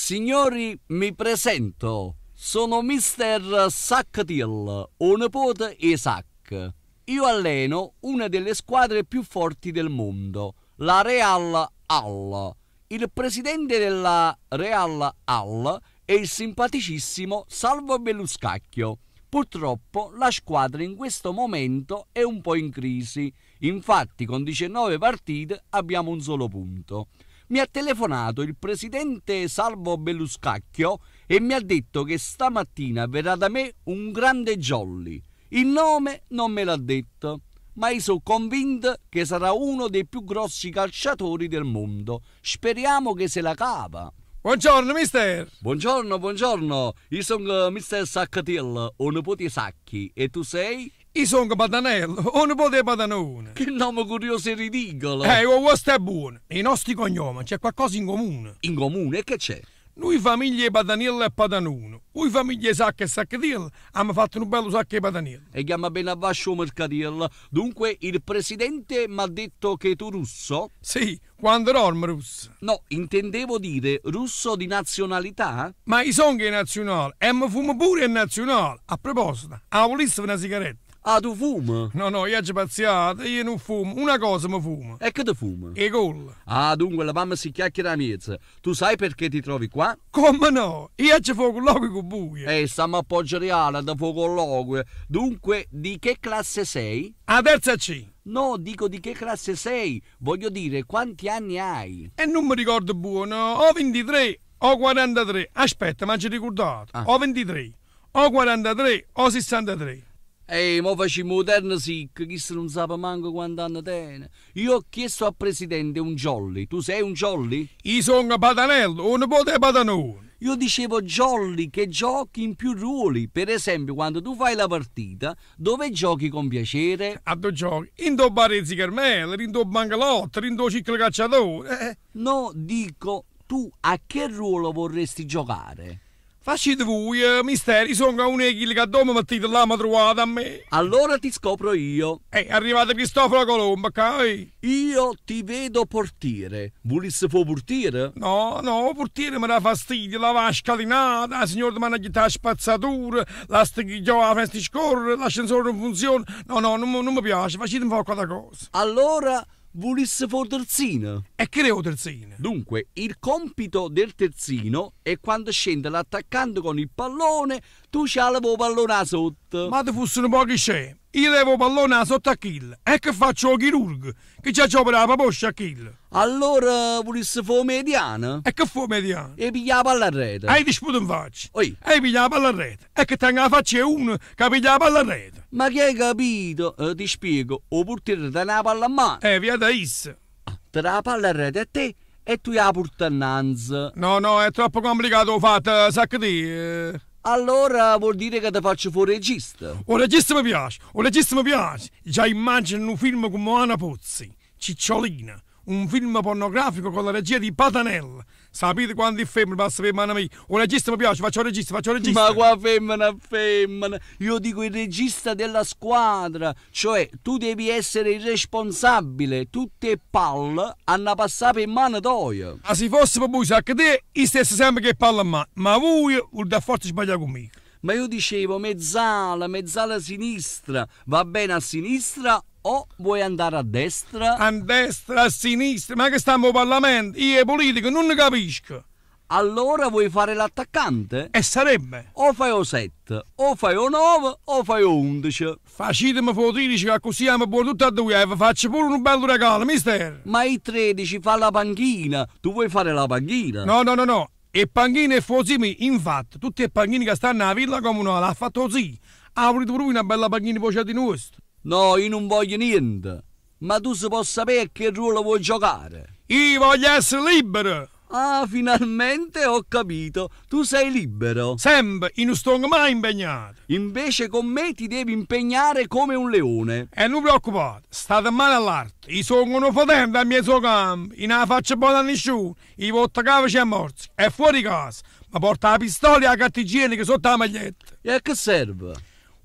Signori, mi presento. Sono mister Sacchetiello, 'o nipote 'e Sacco. Io alleno una delle squadre più forti del mondo, la Real Al. Il presidente della Real Al è il simpaticissimo Salvo Belluscacchio. Purtroppo la squadra in questo momento è un po' in crisi. Infatti con 19 partite abbiamo un solo punto. Mi ha telefonato il presidente Salvo Belluscacchio e mi ha detto che stamattina verrà da me un grande jolly. Il nome non me l'ha detto, ma io sono convinto che sarà uno dei più grossi calciatori del mondo. Speriamo che se la cava. Buongiorno, mister! Buongiorno, buongiorno. Io sono mister Sacchetiello, 'o nipote 'e Sacchi. E tu sei? Io sono Patanello, 'o nipote 'e Patanone. Che nome curioso e ridicolo! 'O vuosto è buono. Nei nostri cognomi c'è qualcosa in comune. In comune? E che c'è? Nui famiglia 'e Pataniello e Patanone, vui famiglia 'e Sacco e Sacchetiello, ammo fatto nu bello sacco 'e pataniello. E ghiammo bene abbascio 'o mercatiello. Dunque, il presidente m'ha detto che tu russo? Sì, quando dormo russo. No, intendevo dire russo di nazionalità? Ma i' songo 'e nazionale e me fumo pure 'e nazionale. A proposito, 'a vulisse na sigaretta? Ah, tu fumi? No, no, io aggio pazziato, io nun fumo, una cosa me fumo. E che te fumi? 'E colle. Ah, dunque, levammo 'sti chiacchiere 'a miezo. Tu sai perché ti trovi qua? Comme no? Io aggia fa 'o colloquio cu vuje. Stammo a Poggioreale a fa 'o colloquio. Dunque, di che classe sei? 'A terza C. No, dico di che classe sei. Voglio dire, quanti anni hai? E nun me ricordo buono, o 23 o 43. Aspetta, m'aggio ricordato. Ah. O 23, o 43, o 63. Ehi, mo facimmo 'o terno sicco, chisto nun sape manco quant'anni tene. Io ho chiesto al presidente un jolly. Tu sei un jolly? Io sono Patanello, 'o nipote 'e Patanone. Io dicevo jolly che giochi in più ruoli. Per esempio, quando tu fai la partita, dove giochi con piacere? Addò giochi? Dint' 'o bar 'e Zi Carmela, dint' 'o bangalotto, dint' 'o ciclo cacciatore. No, dico, tu a che ruolo vorresti giocare? Facite vuje, mister, io songo uno 'e chilli che addò me mettite là me trovate a me. Allora ti scopro io. È arrivato Cristoforo Colombo, ccà, ehi. Io ti vedo portiere. Vulisse fa 'o purtiere? No, no, 'o purtiere mi dà fastidio, lava 'a scalinata, 'a signora ti manda a jettà 'a spazzatura, l'astico 'a festa scorre, l'ascensore non funziona. No, no, nun mi piace, facitemi fare qualche cosa. Allora vulisse fa 'o terzino? E che è 'o terzino? Dunque, il compito del terzino è quando scende l'attaccante con il pallone, tu ce 'a 'o pallone 'a sotto. Ma tu fosse un poco scemo. Io levo 'o pallone 'a sotto a chillo. E che faccio 'o chirurgo? Che c'ha opera 'a paposcia a chillo? Allora vulisse fa 'o mediano? E che fa 'o mediano? E piglia 'a palla a rete. E ti sputo in faccia. Oi. E piglia 'a palla a rete. E che tengo 'a faccia 'e uno che piglia 'a palla a rete. Ma che hai capito? Ti spiego, 'o portiere tene 'a palla a mano. Via da isso. Te dà 'a palla a rete a te e tu 'a porti annanze. No, no, è troppo complicato 'o fatto, sa che te. Allora vuol dire che ti faccio fare 'o regista. 'O regista mi piace, 'o regista mi piace. Già immagino un film con Moana Pozzi, Cicciolina, un film pornografico con la regia di Patanella. Sapete quanti femmine passa per mano mia? 'O regista mi piace, faccio 'o regista, faccio 'o regista. Ma qua femmina, femmina. Io dico il regista della squadra. Cioè, tu devi essere il responsabile. Tutte 'e palle hanno passato per mano toia. Ma se fosse per voi, sa che te, io stessi sempre che palla in mano. Ma voi volete a forza sbagliare conmigo. Ma io dicevo mezzala, mezzala sinistra. Va bene a sinistra o vuoi andare a destra? A destra, a sinistra, ma che stiamo al Parlamento? Io e politica non ne capisco. Allora vuoi fare l'attaccante? E sarebbe? O fai o 7, o fai o 9, o fai o 11. Facitemi fare 13 che così siamo buoni tutti e due e vi faccio pure un bello regalo, mister. Ma i 13 fa la panchina. Tu vuoi fare la panchina? No, no, no, no. E panchine e fosimi, infatti, tutte le panchine che stanno alla villa comunale ha fatto così. Ha voluto pure una bella panchina poi di nostro. No, io non voglio niente. Ma tu si può sapere che ruolo vuoi giocare? Io voglio essere libero. Ah, finalmente ho capito. Tu sei libero. Sempre, io non sto mai impegnato. Invece con me ti devi impegnare come un leone. E non preoccupate, state in mano all'arte. Io sono uno fotente al mio campo. Io non la faccio buona a nessuno. Io porto cavaci e morsi. È fuori casa. Ma porta la pistola e la carta igienica sotto la maglietta. E a che serve?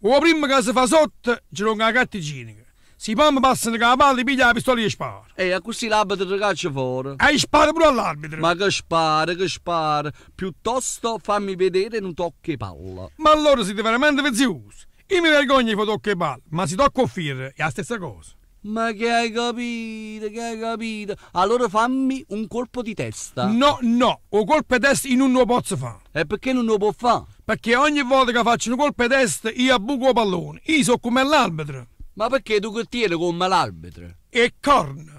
O prima che si fa sotto, ci rompo la carta igienica. Si po' me passano cu 'a palla, piglio 'a pistola e 'e sparo. E accussì l'arbitro te caccia fora. E 'e sparo pure all'arbitro. Ma che spara, che spara. Piuttosto fammi vedere nu tocco 'e palla. Ma allora site veramente viziuso. Io mi vergogno 'e fa tocco 'e palla, ma si tocco 'o fierro è 'a stessa cosa. Ma che hai capito, che hai capito? Allora fammi un colpo di testa. No, no, 'o colpo 'e testa io nun 'o pozzo fa. E perché nun 'o può fa? Perché ogni volta che faccio nu colpo 'e testa io abbuco 'o pallone. Io so come l'arbitro. Ma perché tu che tieni come l'arbitro? E corna.